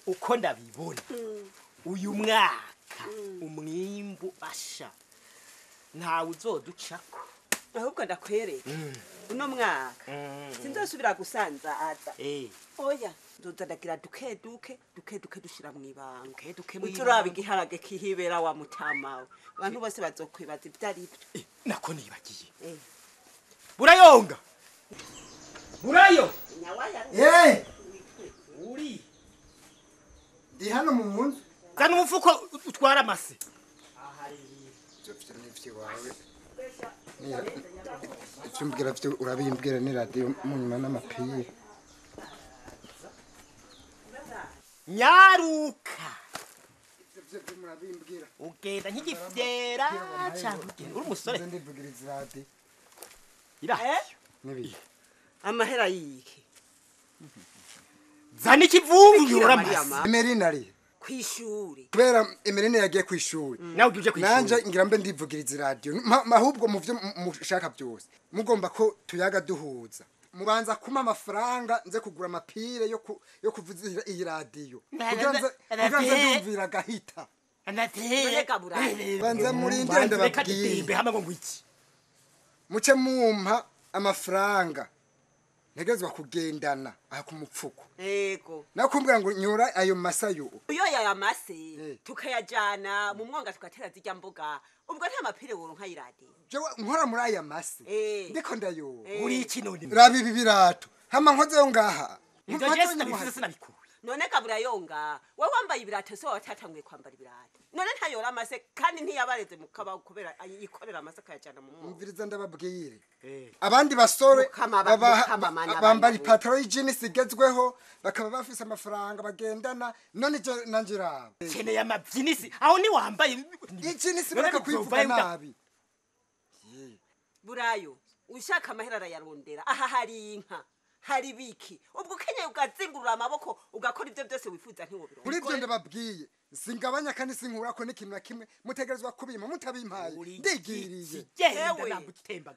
Uko ndabibona uyu mwaka umwimbu basha ntawe uzoducako. Ahubwo ndakwereka uno mwaka sinzosubira gusanza aza. Oya nzoza ndagira duke duke duke duke dushira mu ibanga uturaba igiharage kihibera wa mutamawe abantu bose bazokwibaza ibyo ari byo. Nako nibagiye burayonga burayo uri ndi hano mu nzu. Zana umufuko utwara amase. Ivyo mbwira vyo urabimbwira ni radio mu nyuma n'amapira. Nyaruka. Ugenda nk'igifyera cyangwa ugenda uri umusore. Ndivugiriza radio. Ira. Nibi. Amahera yiki. Zana ikivumbu yora amase. Emerine ari kwishuri. Kubera Emerine yagiye kwishuri. Nawe uje kwishuri. Nanje ngira mbe ndivugiriza radio. Mahubwo muvyo mushaka byose. Mugomba ko tuyaga duhuza. Mubanza kuma amafaranga nze kugura amapire yo kuvuza iyi radio. Kugira nze ndumvira gahita. Banza murindire ndababwiye. Hamwe ngo ngwiki. Muce mumpa amafaranga. Ntegezwa kugendana aha kumupfuko. Yego. Nakumbwira ngo nyura ayo masayo. Uyo ya mase tukayajana mu mwonga tugatera zijya mboga. Ubwo nta mapire woronka iradi. Jewe nkora muri aya mase. Ndiko ndayo. Uri iki none? Rabi ibi birato. Hama nkozeyo ngaha. Ivyo je sinabifise sinabikuye. None kabura yonga. Wewe wambaye ibirato so watatanguye kwambara ibirato. None ntayora amase kandi ntiyabareze mukaba kubera yikorera amase akayajana mu mwonga. Umviriza ndababwire. Abandi basore bambara ipataro y'ijinisi igezweho bakaba bafise amafaranga bagendana none je nanje raba. Keneye amabyinisi aho ni wambaye ijinisi bareka kwivuga nabi. Burayo ushaka amahera arayarondera aha hari inka hari biki ubwo ukenyeye ugazingurura amaboko ugakora ibyo byose wifuza ntiwobironka. Kuri ibyo ndababwiye singabanya kandi sinkura ko n'ikintu na kimwe mutegerezwa kubima mutabimpaye ndigiriye.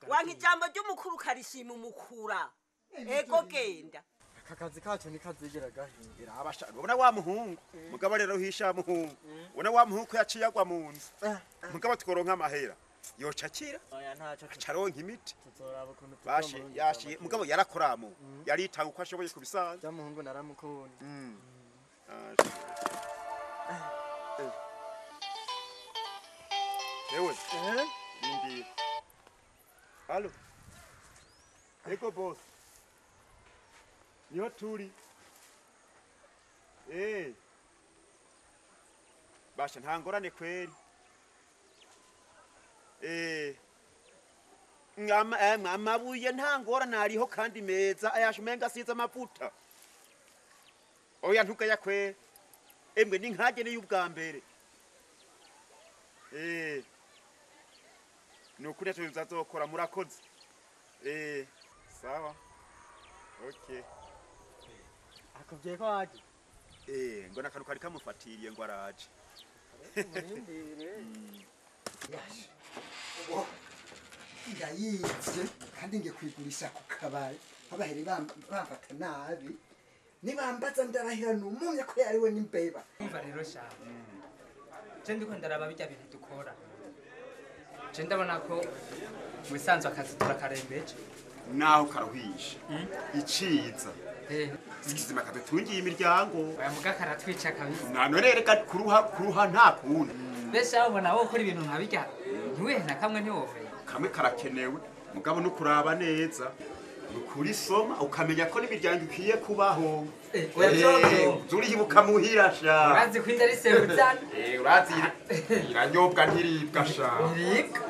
Wanka ijambo ry'umukuru ukarishima umukura ego genda. Aka kazi kacu ntikazigera gahingira abasha. Ubona wa muhungu mugabo rero hisha muhungu ubona wa muhungu ko yaciye agwa mu nzu mugabo tworonka amahera yocakira oya ntaco acaronka imiti tuzoraba ukuntu bashi yashi mugabo yarakoramo yaritanga uko ashoboye kubisanzwe. Ja muhungu naramukunda. Ewe ndi Allo Ego boss niho turi basha nta ngorane kweri. Amabuye nta ngorane ariho kandi meza ayasha umenga asize amavuta. Oya ntugaya kweri emwe ni nkage ni y'ubwa mbere. Nukuri tuzazokora murakoze. Sawa. Okay. Akubwiye ko waje? Ngo nakantu kari kamufatiriye ngo araje. Murindire. Ndayivye kandi ngiye kwigurisha ku kabari abaheri bamfata nabi nibambaza ndarahira numumye ko yariwe n'imbeba. Umva rero sha. Je ndiko ndaraba bijya bintu dukora. Je ndabona ko musanzwe akazi turakarembeje. Naho karuhisha. Iciza. Sikizima kadutungiye imiryango. Oya muga karatwica kabisa. None reka kuruha nta kundi. Mbese abona wowe ukora ibintu nka bijya ntiwe na kamwe ntiwove. Kamwe karakenewe mugabo no kuraba neza. Nukuri soma ukamenya ko n'imiryango ikwiye kubaho. Zurihibuka muhira sha. Urazi ko inda risebuzana. Urazi iranyobwa ntiribwa sha. Ntiribwa.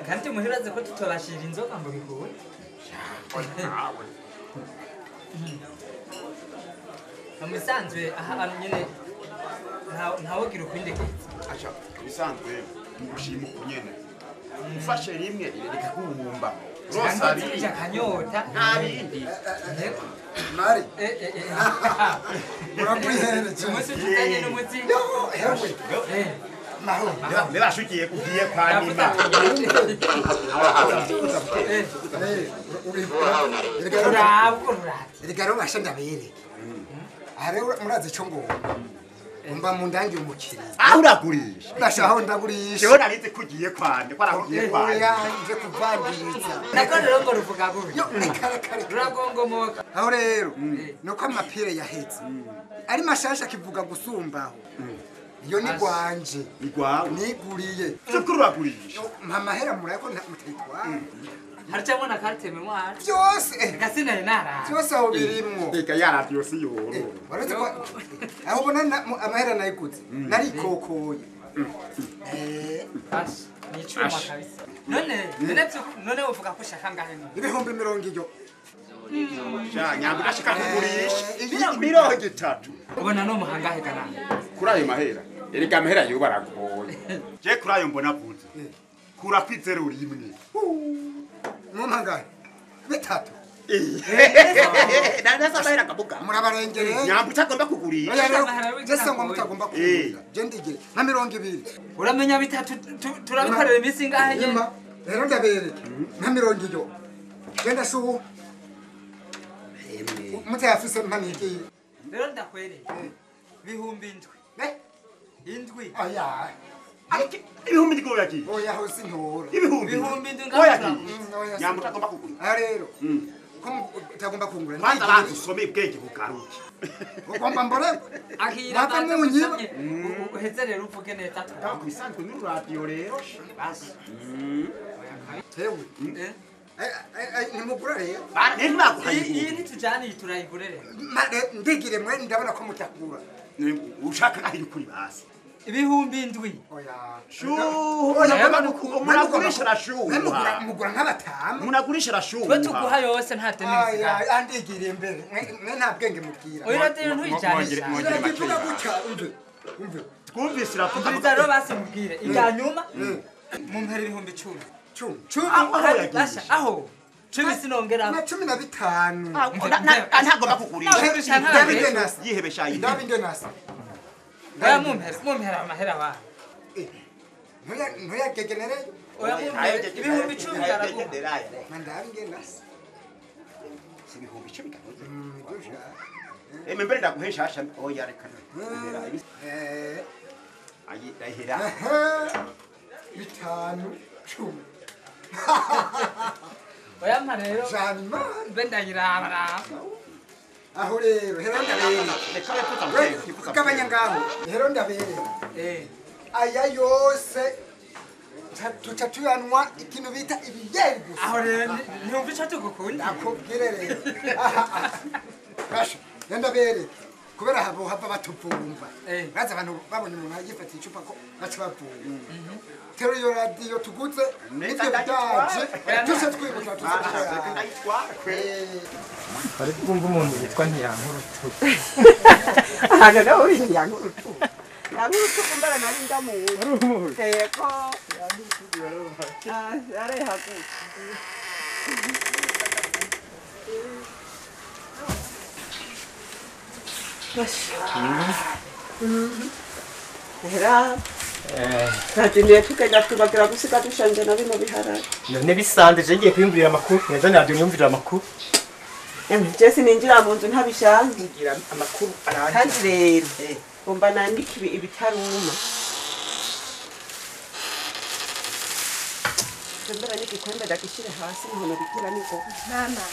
Kandi muhira azi ko tutobashira inzoga ngo bikunde. Musanzwe aha nyene ntawogira ukwindekeza. Acha bisanzwe ngushima ukunyene. Ufashe rimwe rikakuwumba. Rosa biri akanyota nta bindi. Mari. Murakuhereje. Umunsi tutanye n'umuti. Yo, hewe. Maho. Mbashukiye kugiye kwa nima. Erega basha ndabereke. Aha rero murazi ico ngomba. Umva mu ndangi umukiriya. Aho uragurisha. Basha aho ndagurisha. Jewe narize kugiye kwande, ko arahugiye kwande. Oya, nje kuvandiriza. Nako rero ngo ruvuga gutyo. Yo, kare kare. Ruragongomoka. Aho rero nuko amapire yahetse. Ari mashasha kivuga gusumbaho. Iyo ni gwanje. Ni gwawe. Niguriye. Cyukuru uragurisha. Mama hera murako mutayitwara. Haracamwo na carte mémoire. Byose. Gasina nara. Byose aho birimwo. Reka ya radio si yoro. Waretse ko aho ubona amahera nayiguze. Narikokoye. Ash, ni chuma kabisa. None uvuga ko ushaka ngahe none? 20,000. Sha nyambo ashaka kugurisha. 30. Ubona no muhangahe kana. Kuri ayo mahera. Erega amahera yo baragoye. Je kuri ayo mbona vuze. Kura kwizero rimwe. Mumpangahe? 3. Nasa amahera kabuga. Murabarengere. Nyambo utagomba kugurisha. Je ngo mutagomba kugurisha. Je ndigire nka 20. Uramenya bitatu turabikorera iminsi ingahe nyene? Rero ndabereke nka 20. Genda shuhu. Mutayafise mpaniki. Rero ndakwereke. 7,000. Ne? 7. Aya. 7,000 yagiye. Oya ho sintora. 7,000 ngaho. Nyambo utagomba kugura. Aha rero. Ko utagomba kungura. Kwanza banza usome ubwenge bugaruke. Ugomba mbore. Akira banza musomye. Uheze rero uvuge neza. Ndakubisanzwe n'uru radio rero. Basi. Tewe. Nimugura rero. Iyi ntitujane iyi turayigure rero. Ndigire mwe ndabona ko mutakura. Ushaka aho kuri basi. 7,000. Oya. Shuhu. Munagurisha rashuha. Mugura nk'abatamu. Munagurisha rashuha. Twe tuguha yose nta deni bisigaye. Aya andigire imbere. Mwe nta bwenge mubwira. Oya radiyo ntuyijane. Iragivuga gutya umve. Umve. Twumvise iravuga. Umviriza rero basi mubwire. Ibya nyuma mumpera 10,000. 10. Aho. 10 sinongera. Na 15. Ntagomba kugurisha. Yihebesha yihe. Ndabingenasa. Oya mumpera amahera wa. Ntuya gegenere. Oya mumpera 10,000 yaraguha. Ndabingenasa. Si 10,000 kanuze. Eme mbere ndaguhesha hasha oya reka. Ayi ndahera. 5 10. Oya mpa rero. Janima. Mbe ndayiraba. Aho rero hero ndabereke. Gabanya ngaho. Hero ndabereke. Aya yose tuca tuyanwa ikintu bita ibiyeri gusa. Aho rero ntumva ico tugukunda. Nakubwire rero. Basha ndabereke. Kubera habo hava batuvumva. Baza abantu babonye umuntu yifatiye icupa ko baca bavumva. Tero iyo radio tuguze nivyo bidaje tuse twibuka tuse. Bari kumva umuntu yitwa Ntiyankurutu. Aha nawe uri Ntiyankurutu. Ntiyankurutu kumbara nari ndamuzi. Yego. Ah, yarehagutse. Era. Natindiye tugenda tubagira gusiga dushanje na bino biharage. None bisanze je ngiye kwiyumvira amakuru, neza radio niyumvira amakuru. Je sininjira mu nzu ntabishanze. Ngira amakuru aranje. Kandi rero ngomba nandike ibitaruma. Mbere n'igikombe ndagishire hasi niho nabikira niko. Mama.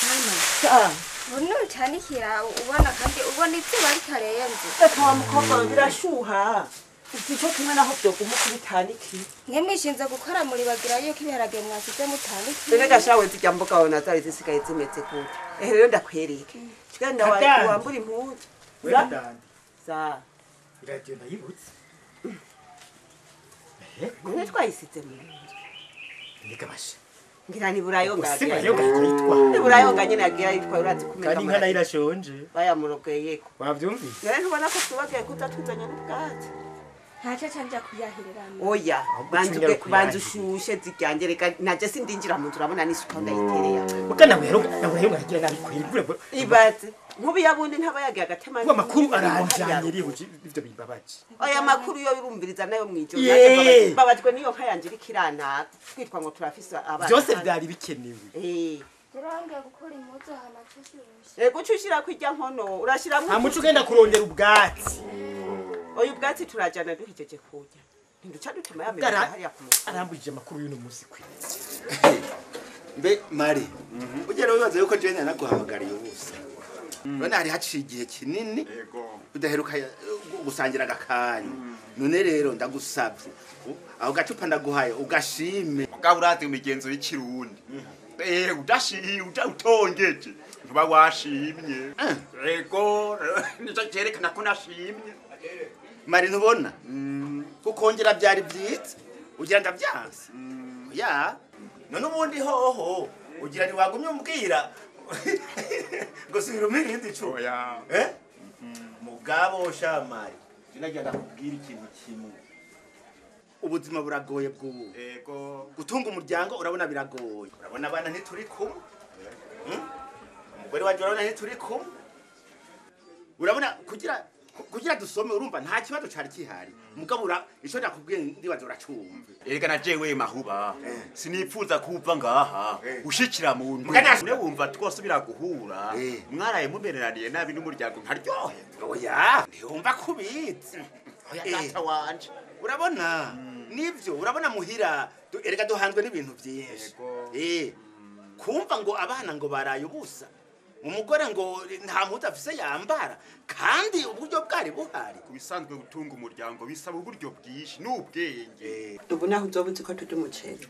Mama. Sa. Uno utanikira ubona kandi ubona izuba ritarenze. Reka wa mukobwa birashuha. Ico kimwe naho byoguma kubitanikiye. Mwe mwishinze gukora muri bagira yuko ibiharage mwasize mutanikiye. Reka gashawe zijya mboga wona zari zisigaye zimeze gute. Rero ndakwereke. Kigenda wambura impuzu. Sa. Radio ndayibutse. None twayisize mu nzu. Ndikabasha. Ngira ni burayonga. Si burayonga yitwa. Ni burayonga nyene yagira yitwa urazi kumenya. Kandi inka nayo irashonje. Bayamurogeyeko. Wavyumvise? None ntubona ko tubagiye kuza tuzanye n'ubwatsi. Ntaco canja kuyahirira. Oya, banzu ushushe zijyanje reka naje sindinjira mu nzu urabona n'isuka ndayitereye. Muga nawe rero nawe yagira nabi kwira. Ibaze. Nkubi yabundi ntaba yagiye agatema. Kuba makuru aranjanye riho ivyo bimbabaje. Oya makuru yo yurumviriza nayo mwijo naje babajwe niyo nka yanje irikirana kwitwa ngo turafise abana. Byose byari bikenewe. Urambwiye gukora impuzu hama cushirusha. Ego cushira kwijya nkono urashira mu. Nta muco ugenda kurondera ubwatsi. Oya ubwatsi turajana duhijeje kurya. Ntiduca dutema ya mirimo hariya ku musozi. Arambujije amakuru y'uno munsi kwe. Mbe Mari, ugera wibaza yuko jewe naguhamagariye ubusa. None hari haciye igihe kinini udaheruka gusangira agakanya. None rero ndagusabye aho gacupa ndaguhaye ugashime. Mugabo urazi imigenzo y'ikirundi. Udashiye utongeje ntuba washimye. Ego nico cyerekana ko nashimye. Mari ntubona kukongera byari byiza ugira ndabyanse. Ya none ubundi hoho ugira ni wagumye umbwira ngo subira umwirindi ico. Oya. Mugabo shamari nagira ndakubwira ikintu kimwe. Ubuzima buragoye bw'ubu. Ego gutunga umuryango urabona biragoye. Urabona abana ntituri kumwe. Umugore wanje urabona ntituri kumwe. Urabona kugira dusome urumva nta kibazo cari kihari. Mugabo ico ndakubwiye ndibaza uracumva. Erega na jewe mahuba sinipfuza kuva ngaha ushikira mu ndu. Ne wumva twosubira guhura mwaraye mumereraniye nabi n'umuryango nkaryohe. Oya ntiwumva kubitse. Oya data wanje. Urabona nivyo urabona muhira erega duhanzwe n'ibintu byinshi. Kumva ngo abana ngo baraye ubusa. Umugore ngo nta mpuzu afise yambara kandi uburyo bwari buhari. Kubisanzwe gutunga umuryango bisaba uburyo bwinshi n'ubwenge. Ubu naho uzobuzi ko turya umuceri.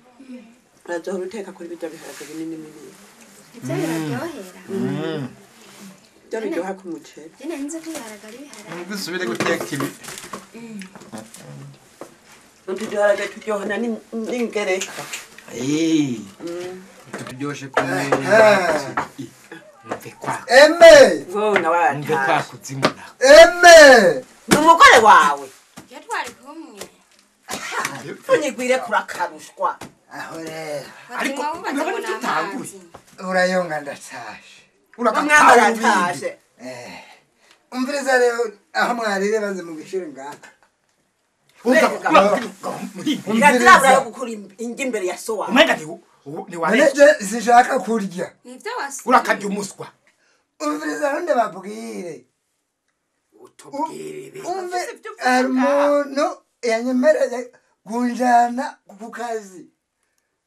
Urazohora uteka kuri bijya biharage binini binini. Ivyo biraryohera. Byo biryoha ku muceri. Jye nari nzi ko ibiharage ari ibiharage. Ngusubire guteka ibi. Utu duharage turyohana n'ingereka. Turyoshe kumwe. Eme! Mve kwa kuzimuna. Eme! Numugore wawe. Yatwari kumwe. Unyigwire kurakarushwa. Aho rero. Ariko urabona tutanguye. Urayonga ndatashe. Urakataye. Umviriza rero aho mwarire baze mubishire ngaha. Umviriza yo gukura ingi imbere ya so wawe. Umenga ni wale. Sinshaka kurya. Nivyo wasi. Urakajya umuswa. Umviriza rundi babwire. Utubwire. Umve umuntu yanyemereye kunjana ku kazi.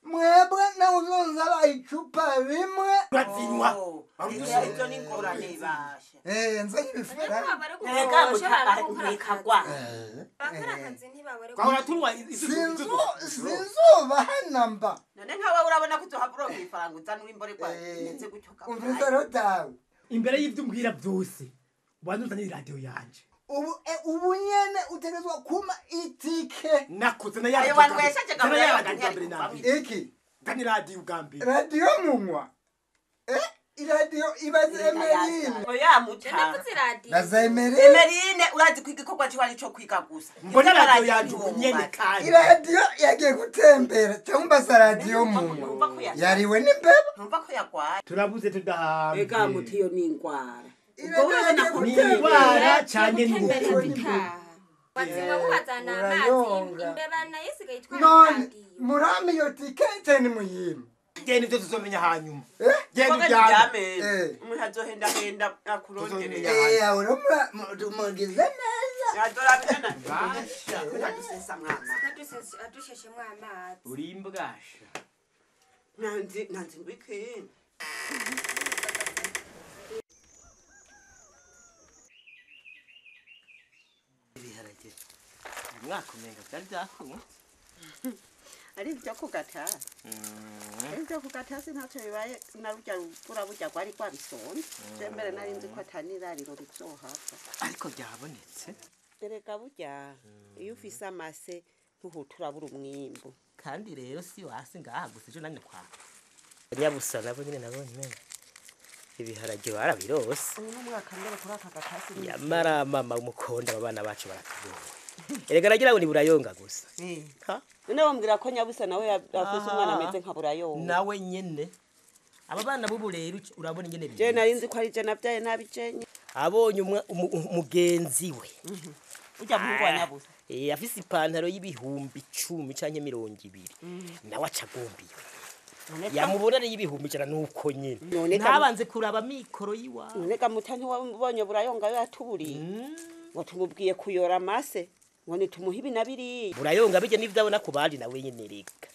Mwebwe nawe uzonzaba icupa rimwe. Urazinywa. Izo ni ingorane basha. Nzanye ibifaranga. Rega mutakagwa. Bakora akazi ntibabore. Kwahora tunywa sinzuba hanamba. None nkawe urabona ko uzohabura ifaranga uzana uri imboregwa ndetse gutyo. Umviriza rero dawe. Imbere y'ivyo umbwira byose ubanza uzane radio yanje. Ubu nyene utegerezwa kuma itike. Nakoze na ya. Iki? Dani radio ugambi. Radio munywa. Iradiyo ibaze Emerine. Oya muta. Ndavuze radio. Baza Emerine. Emerine urazi kwiga igikorwa cyo ari cyo kwiga gusa. Mbona radio yanje ubunyene kandi. Iradiyo yagiye gutembera cyangwa mbaza radio munywa. Yariwe n'imbeba. Numva ko yagwaye. Turabuze tudahambye. Ega muti yo ni ingwara. Ingwara cyane n'ubukuru. Bazinywa mubazana amazi imbeba nayo isigaye itwara. None murami yo tikete ni muyima. Genda ibyo tuzomenya hanyuma. Genda uryame. Umuntu azohenda henda akuronderera. Uro mugize neza. Yadora basha. Kudusesa mwana. Adusheshe mwana. Uri imbwasha. Nanzi ngwiki. Ibiharage. Umwaka umenga byari byakunze. Ari ibyo kugata. Ibyo kugata ntacyo bibaye na rujya rupfura bujya rwari rwabisonze. Je mbere nari nzi ko atanirariro rizohava. Ariko byabonetse. Erega burya iyo ufise amase ntuhutura buri umwimbu. Kandi rero si wasi ngaha gusa ejo nanye kwa Nyabusa nabo nyine nabonye mena ibiharage barabirose. Uyu mwaka ndaba kuri aka gatasi. Yamara mama umukonda abana bacu baratugoye. Erega nagira ngo ni Burayonga gusa. Ha? None wambwira ko Nyabusa nawe afise umwana ameze nka Burayonga. Nawe nyene. Aba bana bubu rero urabona ingene biri. Je nari nzi ko ari je navyaye nabi jenye. Abonye umugenzi we. Ujya muhungu wa Nyabusa. Afise ipantaro y'ibihumbi 10 canke 20. Nawe acagombiwe. Yamubona ari y'ibihumbi 100 nuko nyene. Ntabanze kuraba mikoro yiwa. None gamuta ntiwabonye Burayonga yo yatuburiye. Ngo tumubwiye kuyora amase. Ngo nitumuhe ibi na biriya. Burayonga bijye n'ivyabona ku bandi nawe nyene reka.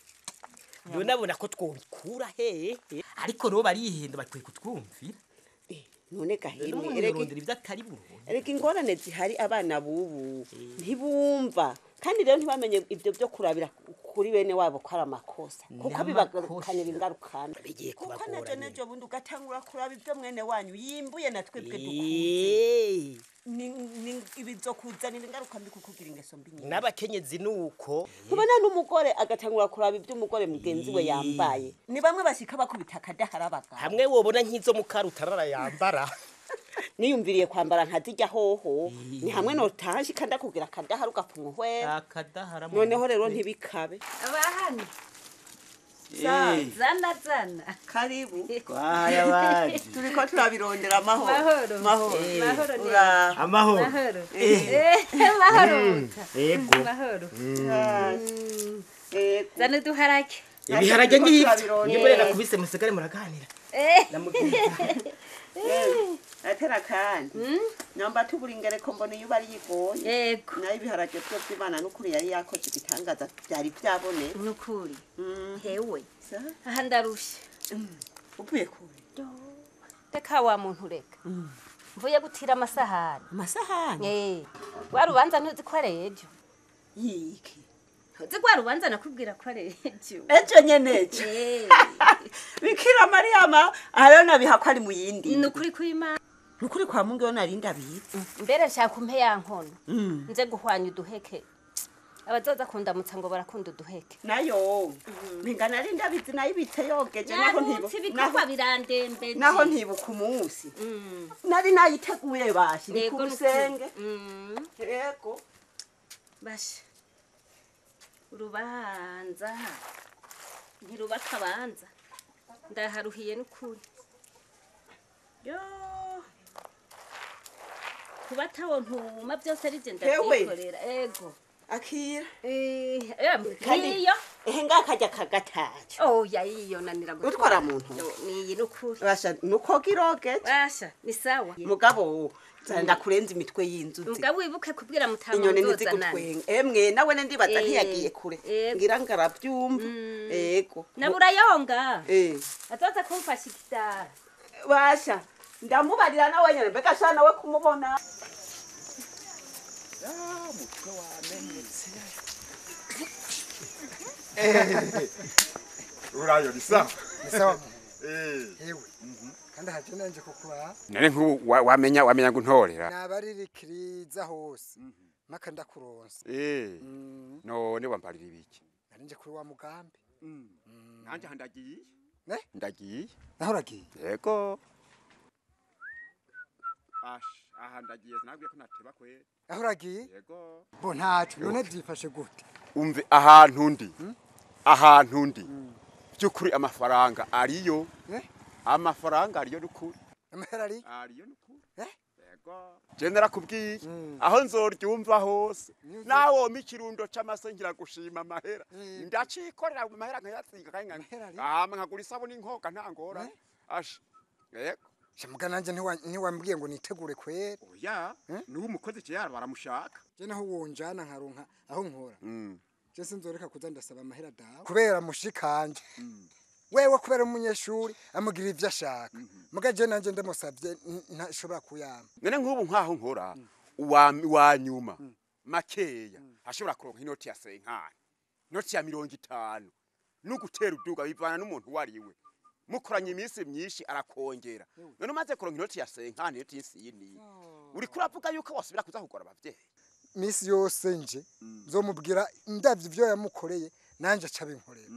None abona ko twobikura hehe. Ariko ro barihenda bakwiye kutwumvira. None gahimwe erega ingorane zihari abana bubu ntibumva kandi rero ntibamenye ibyo byo kurabira kuri bene wabo ko ari amakosa kuko bibakanira ingarukana kuko naje nejo bundi ugatangura kuraba ibyo mwene wanyu yimbuye na twebwe dukunze ni ibizokuzanira ingaruka mbi kukugira ingeso mbi nyinshi n'abakenyezi nuko tubona n'umugore agatangura kuraba ibyo umugore mugenzi we yambaye ni bamwe bashika bakubita akadahara abagabo hamwe wobona nk'izo mukarutarara yambara niyumviriye kwambara nkazijya hoho ni hamwe notaje kandi akugira akadahara ugapfunwa uhwera akadahara noneho rero ntibikabe abahano zana zana karibu kwaya abandi turiko turabirondera amahoro mahoro amahoro mahoro yego mahoro zana duharake ibiharage ngivyo nimurera kubise musigare muraganira atera kandi namba tuburi ingereko mbona iyo bari yigoye yego nayo ibiharage byo by'Imana n'ukuri yari yakoze igitangaza byari byabone n'ukuri hewe aha ndarushe uvuye kure reka wa muntu reka mvuye gutira amasahani amasahani warubanza ntuzi ko ari ejo yiki ntuzi ko warubanza nakubwira ko ari ejo ejo nyene ejo Bikira Mariama ahariho nabiha ko ari mu yindi nukuri kw'Imana nukuri kwa Mungu yo narinda bizi mbere nshaka umpe ya nkono nze guhwanya uduheke abazoza kundamutsa ngo barakunda uduheke nayo mpinga narinda bizi nayibitse yogeje naho ntibu ibikorwa birandembeje naho ntibuka umunsi nari nayiteguye bashi ni ku rusenge yego bashi urubanza ntirubakabanza ndaharuhiye n'ukuri yo kubatawo ntuma byose ari je ndavyikorera ego akira kandi ehe ngakajya kagataje oya iyo nanira gutwara muntu niyi n'ukuri basha nuko girogeje basha ni sawa mugabo ndakurenza imitwe y'inzuzi mugabo wibuke kubwira mutama inyoni ntizigutwenga emwe nawe ndibaza ntiyagiye kure ngira ngarabyumva ego naburayonga azoza kumfasha igitara basha ndamubarira nawe nyene mbega sha nawe kumubona mutwe wamenetse urayo ni sawa ni sawa hewe kandi haje nanje kukura none nk'ubu wamenya wamenya ngo ntorera nabaririkiriza hose maka ndakuronsa none wambarira ibiki narinje kuri wa mugambi nanje handagiye ndagiye naho uragiye yego aha ndagiye sinabwiye ko nateba kwera aho uragiye yego bo ntaco none byifashe gute umve ahantu ndi ahantu ndi by'ukuri amafaranga ariyo amafaranga ariyo n'ukuri amahera ari ariyo n'ukuri yego je narakubwiye aho nzoryumva hose nawe wompa ikirundo c'amase ngira gushima amahera ndacikorera amahera nkayatsinga kandi hama nkagura isabuni nkoga nta ngorane asha yego Shamuga nanje ntiwambwiye ngo nitegure kwera oya nuwo umukozi je yara baramushaka je naho wonjana nkaronka aho nkora je sinzoreka kuza ndasaba amahera dawe kubera mushikanje wewe kubera umunyeshuri amugira ivyo ashaka muga je nanje ndamusavye ntashobora kuyama none nk'ubu nkaho nkora wa nyuma makeya ashobora kuronka inoti ya senkani inoti ya 50 n'ugutera uduga bivana n'umuntu wariwe mukoranye iminsi myinshi arakongera none umaze kuronka inoti ya senkani inoti y'isini uriko uravuga yuko wasubira kuza kugora abavyeyi misi yose nje nzomubwira ndavye ivyo yamukoreye nanje aca binkorera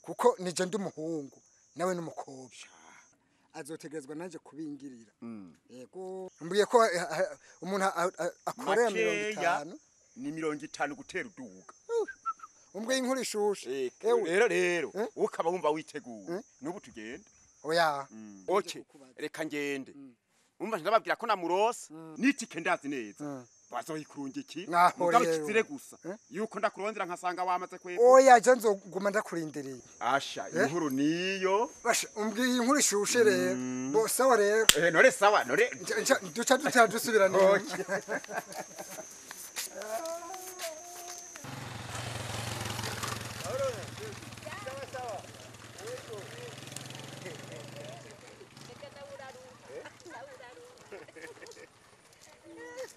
kuko nije ndi umuhungu Nawe n'umukobwa azotegerezwa nanje kubingirira. Yego mbwiye ko umuntu akorera 50 ni 50 gutera uduga. Umbwiye inkuru ishushe. Rero rero ukaba wumva witeguye nubu tugenda. Oya. Okay, reka ngende. Umva ndababwira ko namurose nitike ndazi neza. Bazoyikurunga iki? Mugabo kizire gusa. Yuko ndakurondera nkasanga wamaze kwepfo. Oya je nzoguma ndakurindiriye. Asha inkuru niyo. Basha umbwiye inkuru ishushe rero. Bo sawa rero. Nore sawa nore. Duca duca dusubira none.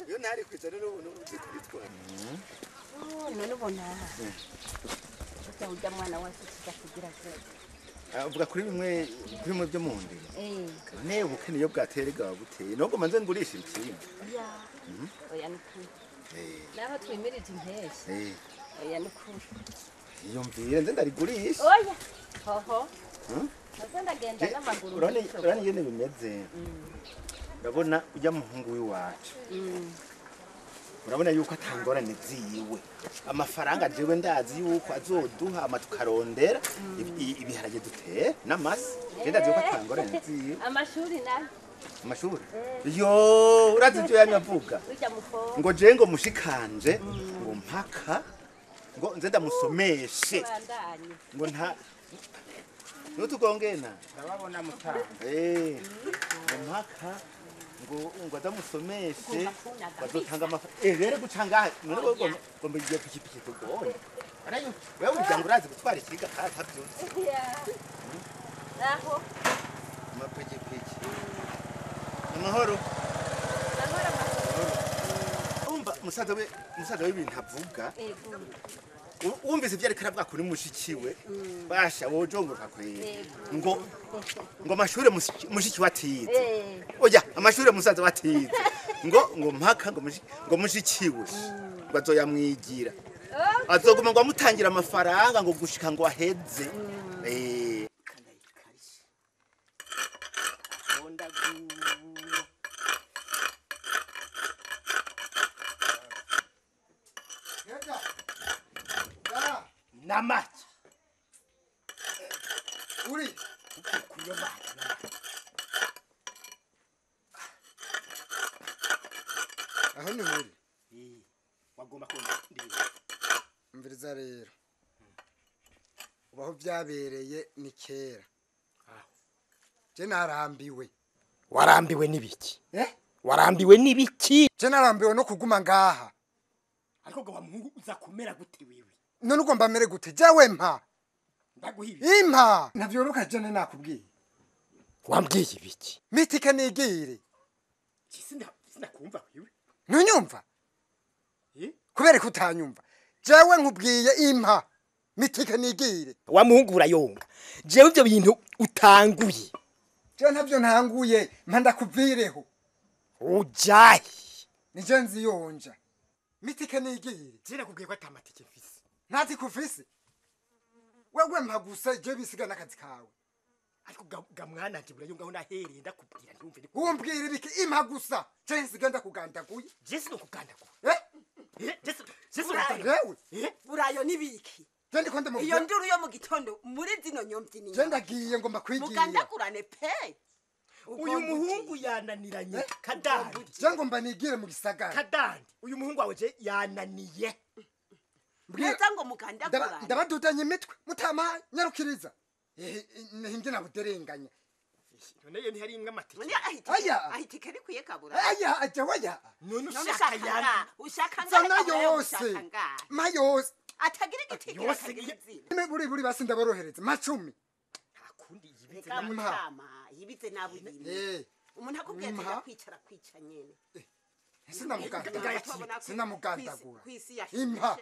Yo nari kwicara n'ubuntu bwitwara. None ubona. Ujya mwana wacu tuzakugira gute? Avuga kuri bimwe kuri mwe byo mu ndimo. Ne ubukene iyo bwaterega buteye. Nubwo manze ngurisha ikintu. Ya. Oya nukuri. Naho twimirije impeshi. Oya nukuri. Iyo mvire nze ndarigurisha. Oya. Hoho. Nze ndagenda n'amaguru. Urani yene bimeze. Urabona ujya muhungu w'iwacu. Urabona yuko atangorane ziwe. Amafaranga jewe ndazi yuko azoduha amatukarondera ibiharage duteye n'amasi. Je ndazi yuko atangorane ziwe. Amashuri nayo. Amashuri? Yo, urazi ibyo yanyavuga. Ngo je ngo mushikanje ngo mpaka ngo nze ndamusomeshe. Ngo nta nutugongena. Ndababona mutanga. Ngo mpaka ngo ngo adamusomeshe bazotanga amafaranga rero gucanga none ngo mbigiye pikipiki kugoye arayo wewe ujya urazi gutwara ikiga atabyutse naho amapikipiki amahoro umva musaza we ibintu avuga wumvise ibyo ariko aravuga kuri mushikiwe basha wojongoka kwera ngo ngo amashure mushiki watize oya amashure musaza watize ngo ngo mpaka ngo mushikiwe ngo azoyamwigira azoguma ngo amutangira amafaranga ngo gushika ngo aheze Namaki uri kuyo maki aho ni muri wagomba kumva ndiwe mviriza rero ubaho byabereye ni kera je narambiwe. Warambiwe nibiki? Warambiwe nibiki? Je narambiwe no kuguma ngaha. Ariko ngo wa muhungu uza kumera gute wewe? None ugomba mere gute? Jawe mpa. Ndaguhibi. Impa. Navyoroka jene nakubwiye. Wambwiye ibiki? Mitike nigire. Sinakumva wewe. Ntunyumva? Kubera kutanyumva. Jawe nkubwiye impa. Mitike nigire. Wa muhungu urayonga. Jewe ivyo bintu utanguye. Je ntavyo ntanguye, mpa ndakuvireho. Ujahi. Nije nziyonja. Mitike nigire. Je nakubwiye ko atamatike mfise. Ntazi kufise. Wewe mpa gusa je bisiga nakazi kawe. Ariko ga mwana nje burayonga aho nahereye ndakubwira ndumve. Umbwira ibiki impa gusa. Je nsiga ndakugandaguye. Je sinokugandaguye. Je sinokugandaguye. Burayo nibiki. Je ndiko ndamubwira. Iyo nduru yo mu gitondo muri zino nyomvyi ni. Je ndagiye ngomba kwigira. Mugandagurane pe. Uyu muhungu yananiranye kadandi. Je ngomba nigire mu gisagara. Kadandi. Uyu muhungu wawe je yananiye. Neza ngo mugandagurane. Ndabadutanye imitwe mutama nyarukiriza. Nhinge nabuderenganya. None yo ntihari imwe amatike. Aya ahitike rikuye kabura. Aya aje waya. None ushaka yana. Ushaka ngana yose. Mayose. Atagira igitike atagira izina. Buri basi ndaborohereza macumi. Hakundi yibize namutama yibize nabuyime. Umuntu akubwiye ati kwicara kwica nyene. Sinamugandagura. Sinamugandagura. Impa.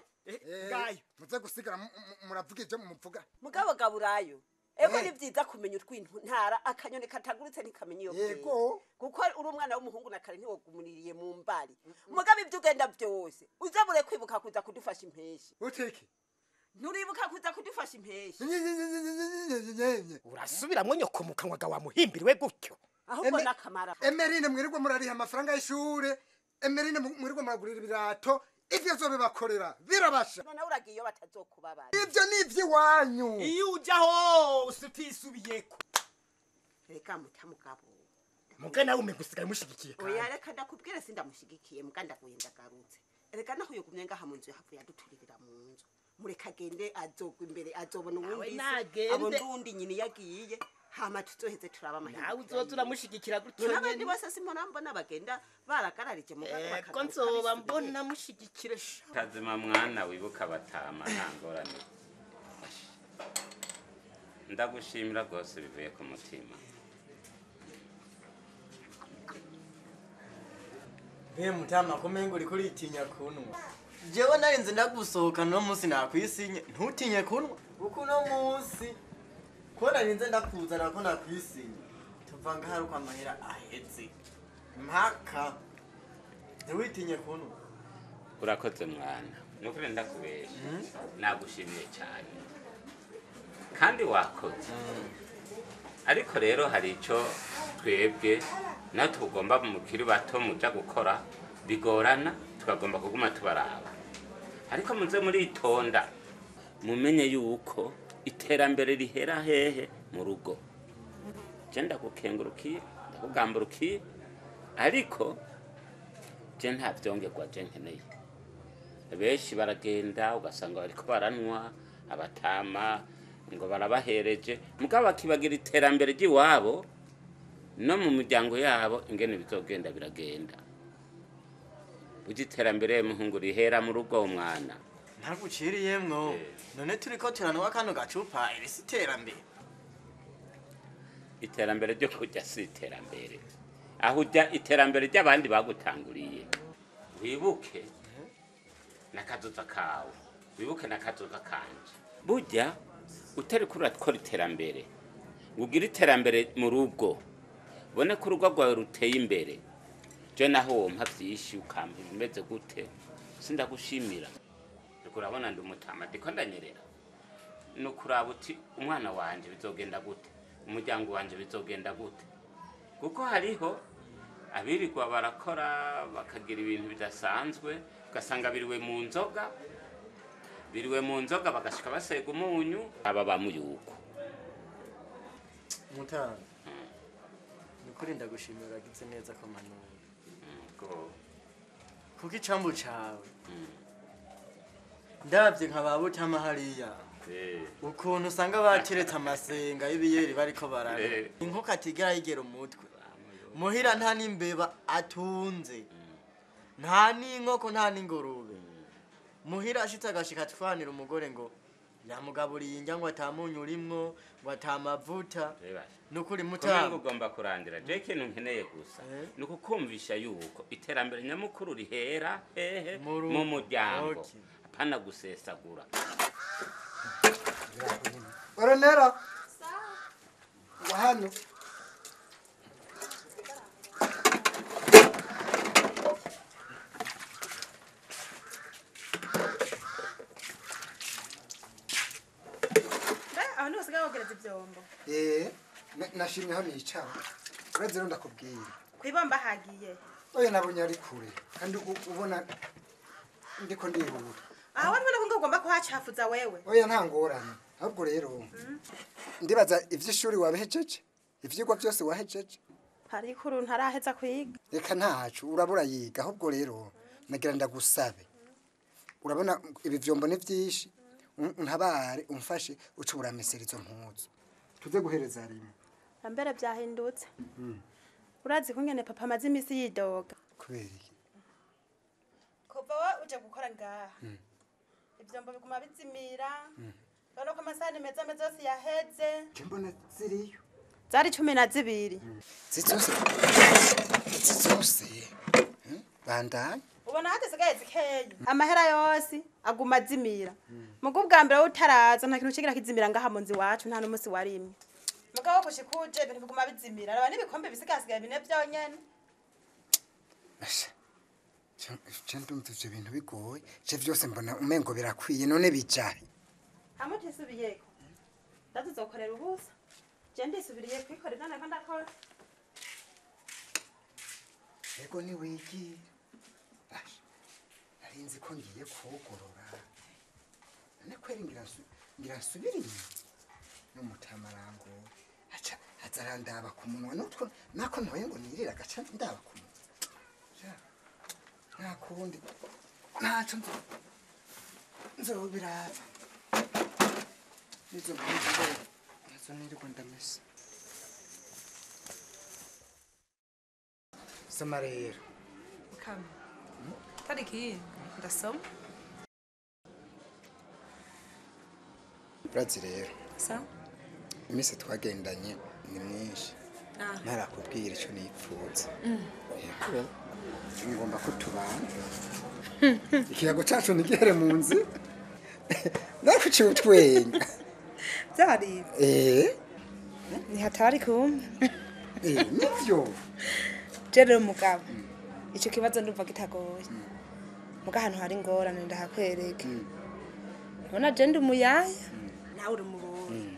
Gayo muze gusigara muravuga ibyo muvuga. Mugabo gaburayo. Ego ni byiza kumenya utwintu ntara akanyoni katagurutse ntikamenya iyo. Yego. Kuko uri umwana w'umuhungu na kare ntiwogumuniriye mu mbari. Mugabo ibyo ugenda byose uzabure kwibuka kuza kudufasha impeshi. Uteke. Nturibuka kuza kudufasha impeshi. Urasubiramwo nyoko mu kanwa ga wamuhimbiriwe gutyo. Ahubwo nakamara. Emerine mwirirwa murariha amafaranga y'ishure. Emerine mwirirwa muragurira ibirato. Ivyo zobibakorera birabasha. None uragiye batazokubabara. Ivyo ni ivy'iwanyu. Iyo uja hose utisubiyeko. Reka mutamugabo. Muga nawe umenga usigaye umushigikiye kandi. Oya reka ndakubwire sindamushigikiye muga ndaguye ndagarutse. Reka naho yogumye ngaha mu nzu yahavuye aduturirira mu nzu. Mureka agende azogwa imbere azobona uwundi. Abona uwundi nyini yagiye. Hama tuzoheze turaba amahirwe. Nawe uzoza uramushigikira gutyo nyene. N'abandi bose simona mbona bagenda baragararije mu gakwa. Ko nzoba mbona mushigikire sha. Kazima mwana wibuka batama nta ngorane. Ndagushimira rwose bivuye ku mutima. Mbe mutama kumengo uri kuritinya kunwa. Jewe narinze ndagusohoka no munsi nakwisinye ntutinye kunwa. Kuko no munsi ko narinze ndakuzana ko nakwisinye. Tuva ngaha ruko amahera ahetse. Mpaka ntiwitinye kunwa. Urakoze mwana. Nukuri ndakubesha. Nagushimiye cyane. Kandi wakoze. Ariko rero hari ico twebwe natwe tugomba mukiri bato muja gukora bigorana tukagomba kuguma tubaraba. Ariko muze muritonda mumenye yuko iterambere rihera hehe mu rugo. Je ndagukengurukiye ndakugamburukiye ariko je nta vyongerwa je nkeneye. Benshi baragenda ugasanga bariko baranwa abatama ngo barabahereje mugabo bakibagira iterambere ry'iwabo no mu muryango yabo ingene bizogenda biragenda. Burya iterambere muhungu rihera mu rugo mwana. Ntaguciriyemwo. None turiko turanwa kano gacupa iri si iterambere. Iterambere ryo kurya si iterambere. Aho ujya iterambere ry'abandi bagutanguriye. Wibuke nakazoza kawe. Wibuke nakazoza kanje. Burya utari kurakora iterambere. Ugira iterambere mu rugo. Bone ko urugo rwawe ruteye imbere. Je naho wompa vyinshi ukampa bimeze gute sindagushimira. Urabona ndi umutama ndiko ndanyerera. No kuraba uti umwana wanje bizogenda gute, umuryango wanje bizogenda gute. Kuko hariho abirirwa barakora bakagira ibintu bidasanzwe ugasanga biriwe mu nzoga, biriwe mu nzoga bagashika basega umunyu aba bamuyuko. Mutama nukuri ndagushimira uragize neza ko manura. Kuko icambu cawe ndavye nka babutama hariya ukuntu usanga bateretse amasenga y'ibiyeri bariko barara inkoka atigera yigera umutwe muhira nta n'imbeba atunze nta n'inkoko nta n'ingurube muhira ashitse agashika atwanira umugore ngo yamugaburiye indya ngo atamunyu urimwo ngo atamavuta. Nukuri mutama ugomba kurandira. Je ikintu nkeneye gusa nukukumvisha yuko iterambere nyamukuru rihera hehe mu muryango. Apana gusesagura. Oronera. Wahano. Ahantu hasigaye wogereza ivyombo. Nashimye aho nicara. Uretse rero ndakubwira. Kwibomba hagiye. Oya nabonye ari kure kandi ubona ndiko ndihuta. Aho wari ubona ko ugomba kuhacafuza wewe. Oya nta ngorane. Ahubwo rero ndibaza ivy'ishuri wabihejeje? Ivyigwa byose wahejeje? Hari ikuru ntaraheza kwiga. Reka ntacu urabura yiga. Ahubwo rero nagira ndagusabe. Urabona ibi vyombo ni vyinshi. Ntabare umfashe uce uramesera izo mpuzu. Tuze guhereza rimwe. Ambere byahindutse. Urazi kungene papa amaze imisi yidoga. Kubera iki? Kuva wa uje gukora ngaha. Ivyombo biguma bizimira. Bano ko amasahani meza meza yose yaheze. Mbona ziriyo. Zari 12. Zizose. Zizose. Bandanye. Ubona hatasigaye zikeyi. Amahera yose aguma azimira. Mugo bwa mbere utaraza nta kintu kigira kizimira ngaha mu nzu iwacu nta n'umunsi warimwe. Mugabo kushikuje ibintu biguma bizimira. Araba n'ibikombe bisigasigaye bine byonyene. Asha. Je ndumva ivyo bintu bigoye. Je vyose mbona umengo birakwiye none bijahe. Hamwe tisubiyeko. Ndazizokorera ubusa. Je ndisubiriye kwikorera nako ndakora. Ego ni wiki. Nari nzi ko ngiye kugorora. None kweri ngira nsubire inyuma. N'umutamarango aca azarandaba ku munwa nutwo nako ntoye ngo nirira agaca ndaba ku munwa. Nta kundi ntaco nzobiraba. Nizo mpamvu nazo nirirwa ndamesa. Soma rero. Kama. Tariki ndasoma. Urazi rero. Sa? Iminsi twagendanye ni myinshi. Ntarakubwira ico nipfuza. Yego. Ngomba ko tubana. Ikiyago cacu ntigihere mu nzu. Nakuciye utwenga. Byari. Ni hatari kumbe. Nivyo. Jere mugabo. Ico kibazo ndumva kitagoye. Muga ahantu hari ingorane ndahakwereka. Ubona je ndi umuyaya nawe uri umurundi.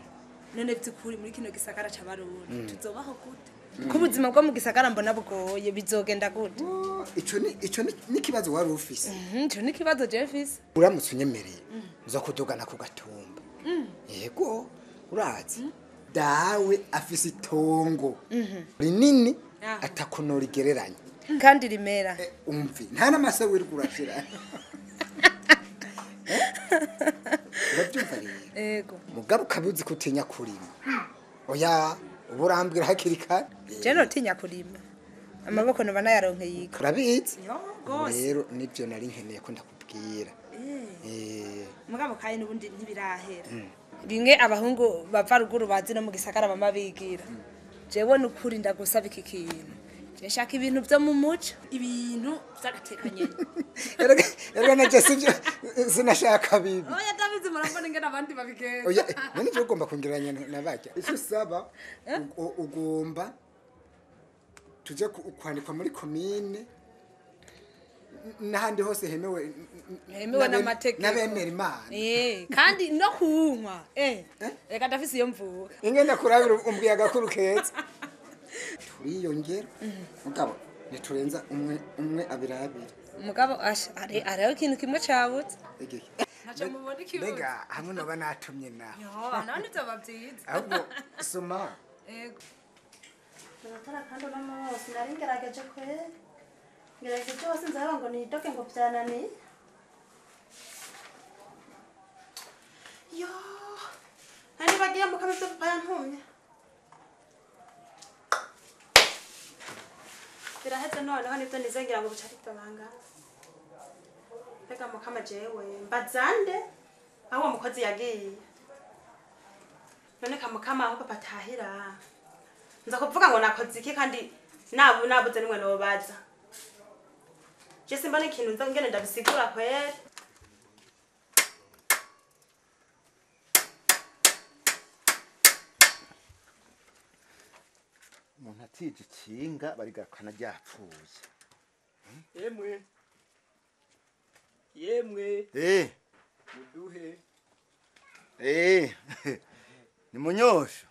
None byukuri muri kino gisagara c'abarundi tuzobaho gute? Ko ubuzima bwo mu gisagara mbona bugoye bizogenda gute? Ico ni kibazo wari ufise. Ico ni kibazo je mfise. Uramutse unyemereye uza kudugana ku gatumba. Yego urazi dawe afise itongo rinini atakunora igereranya kandi rimera. Umvi nta namase wirirwa urashira. Urabyumva rero? Yego. Mugabo ukabizi ko utinya kurima. Oya uburambwira hakiri kare. Je notinya kurima. Amaboko noba nayaronkeye yiko. Urabizi? Gose. Rero nivyo nari nkeneye ko ndakubwira. Mugabo kandi n'ubundi ntibirahera. Bimwe abahungu bava ruguru bazi no mu gisagara bama bigira. Jewe nukuri ndagusaba iki kintu. Je nshaka ibintu byo mu muco, ibintu by'agatekanye. Erega naje sivyo sinashaka bibi. Oya ndabizi murambona ingene abandi babigenza. Oya none je ugomba kongeranya nabajya. Icyo usaba ugomba tuje kwandikwa muri commune n'ahandi hose hemewe n'amategeko n'abemera Imana. Kandi no kunywa. Reka ndafise iyo mvuka. Ingene kurabira umbwiye agakuru keza. Turiyongera mugabo niturenza umwe abiri abiri. Mugabo ariho ikintu kimwe cabutse. Ntaco mubona ikibuze. Mbega hamwe noba natumye naho. Yo, none vyoba vyiza. Ahubwo soma. Ego. Amatara kandi uno munsi nari ngerageje kweri. Ngerageje hose nzaba ngo nidoke ngo vyananiye. Yo. Nari bagiye mu kameze papa yantumye. Biraheze noneho nivyo nizengera ngo buca bitabanga. Mbega mukama jewe mbazande aho uwo mukozi yagiye. None kamukama aho papa atahira. Nza kuvuga ngo nakoze iki kandi nabuze nimwe nobaza. Je simbona ikintu nza ngene ndabisigura kweri. Umuntu atije ikinga barigarukana ryapfuye. Yemwe. Yemwe. Muduhe. Ni munyosho.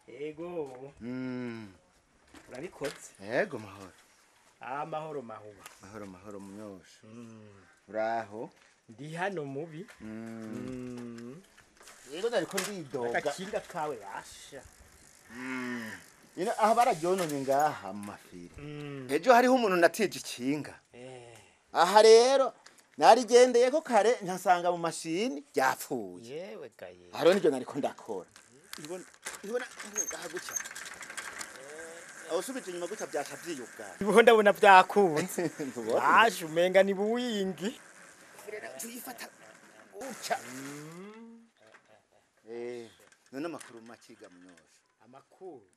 Yego. Urabikoze? Yego mahoro. Amahoro mahoro. Mahoro mahoro munyosho. Uraho? Ndi hano mubi. Yego nariko ndidoga. Agakinga kawe basha. Ino aho bararyononye ngaha mu mafiri. Ejo hariho umuntu natije ikinga. Aha rero narigendeye ko kare nkasanga mu mashini ryapfuye. Yewe gaye. Haro niryo nariko ndakora. Ibona ngaha gutya. Aho subije inyuma gutya byaca byiyubwa. Ubu ndabona byakunze. Aje umenga ni buwingi. Tuyifata gutya. None amakuru makiga munyosho. Amakuru.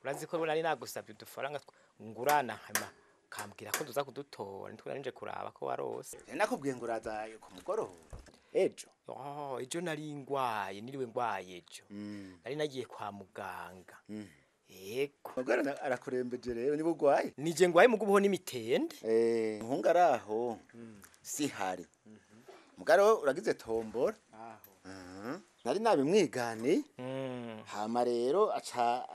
Urazi ko nari nagusabye udufaranga ngurana hama kambwira ko duza kudutora nitwe kuraba ko warose. Nakubwiye ngo uraza ku mugoroba ejo. Ejo nari ngwaye niriwe ngwaye ejo. Nari nagiye kwa muganga. Yego. Mugara arakurembeje rero niba ugwaye. Nije ngwaye mugubuho n'imitende. Muhunga araho. Si hari. Mugaro uragize tombora. Aho. Nari nabimwigani. Hama rero aca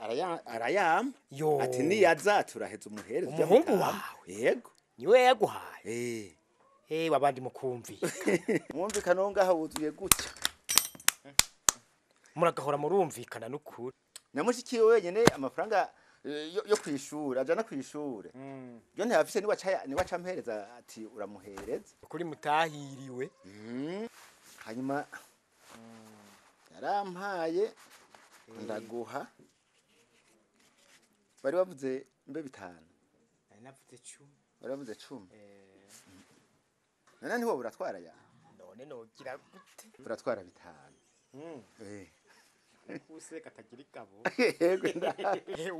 arayama. Ati niyaza turaheza umuhereza. Umuhungu wawe? Yego. Niwe yaguhaye? Eh. Wabandi mukumvika. Mwumvikana ngaha wuzuye gutya. Muragahora murumvikana n'ukuri. Namushikiye wenyene amafaranga yo kwishura ajana kwishura. Yo ntiyafise niwa campereza ati uramuhereza. Kuri mutahiriwe. Hanyuma yarampaye ndaguha. Bari bavuze mbe 5. Nari navuze 10. Bari bavuze 10. None ntiwo uratwara ya? None nogira gute? Uratwara 5. Useka atagira igabo. Yego nda.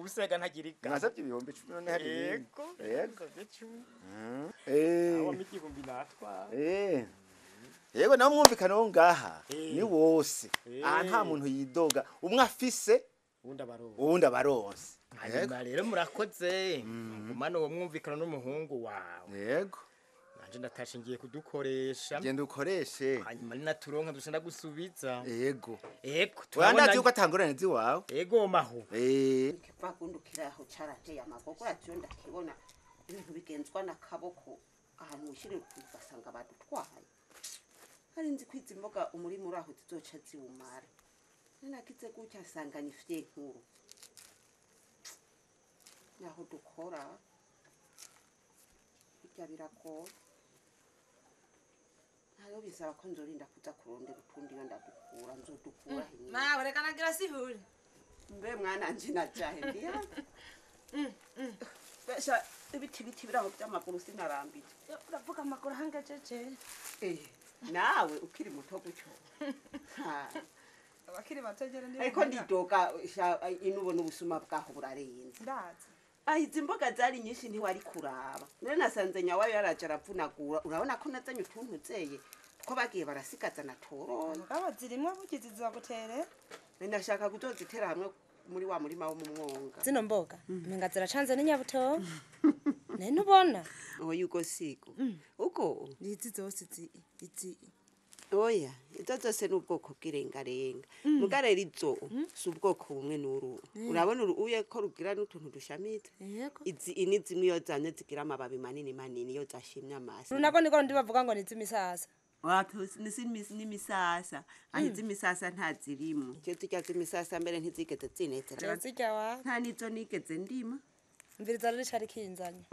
Useka ntagira igabo. Nasabye ibihumbi 10 none hari. Yego. Yego. 10. Aho igihumbi natwa. Yego nawe mwumvikana wo ngaha ni wose. Aha nta muntu yidoga. Umwe afise uwundi abaronse. Hanyuma rero murakoze. Ngumane uwo mwumvikana n'umuhungu wawe. Yego. Nanje ndatashe ngiye kudukoresha. Genda ukoreshe. Hanyuma ninaturonka dushenda gusubiza. Yego. Yego. Turabona yuko atangorane ziwawe. Yego maho. Kivagundukira aho caranteye amagoko ravyo ndakibona ibintu bigenzwa n'akaboko ahantu ushire ugasanga badutwaye. Hari nzi kwiza imboga umurimo uraho zizoca ziwumara. Nanagize gutya asanga ni fye nkuru. Naho dukora bijya birakora. Hariho bisaba ko nzorinda kuza kurondera utundi iyo ndadukura nzodukura hinyuma. Mawe reka nagira sihuri. Mbe mwana nje najahe ndiya. Besha ibiti biti biraho by'amaguru sinarambije. Uravuga amaguru hangajeje. Nawe ukiri muto gutyo. Abakiri bato gera ndi. Ariko ndidoga inubona ubusuma bwaho burarenze. Ndazi. Izi mboga zari nyinshi ntiwari kuraba. None nasanze nyawayo yaraje aravunagura. Urabona ko nazanye utuntu zeye ko bagiye barasigaza na torona. Mugabo zirimwe bugizi zizagutere. Nashaka kuzozitera hamwe muri wa murima wo mu mwonga. Zino mboga menga ziracanze n'inyabuto. Nene ubona? Oya ugo sigo. Ugo nizi zose izi. Oya, izo zose n'ubwoko bw'irengarenga. Muga rero izo si ubwoko bumwe n'uru. Urabona uye ko rugira n'utuntu dushamitse. Izi ini zimwe iyo zanye zigira amababi manini manini iyo zashimye amasi. Runako niko ndi bavuga ngo nizi misasa. Wapi nisi misasa. Aho izi misasa ntazirimo. Cyo tujya zimisasa mbere ntizigeze zinezera. Zirya wa. Nta nizo nigeze ndima. Mviriza rero cari kinzanye.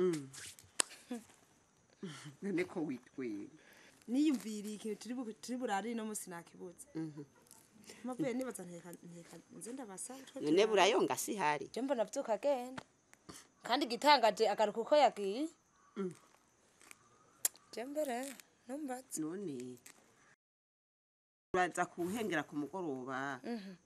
None ko witwenga. Niyumviriye ikintu turi burari no musi nakibuze. Mavuye nibaza nteka nze ndabasa. None burayonga si hari. Je mbona vyuka agenda. Kandi gitangaje agaruka uko yagiye. Je mbere numbatse. None uraza kuhengera ku mugoroba.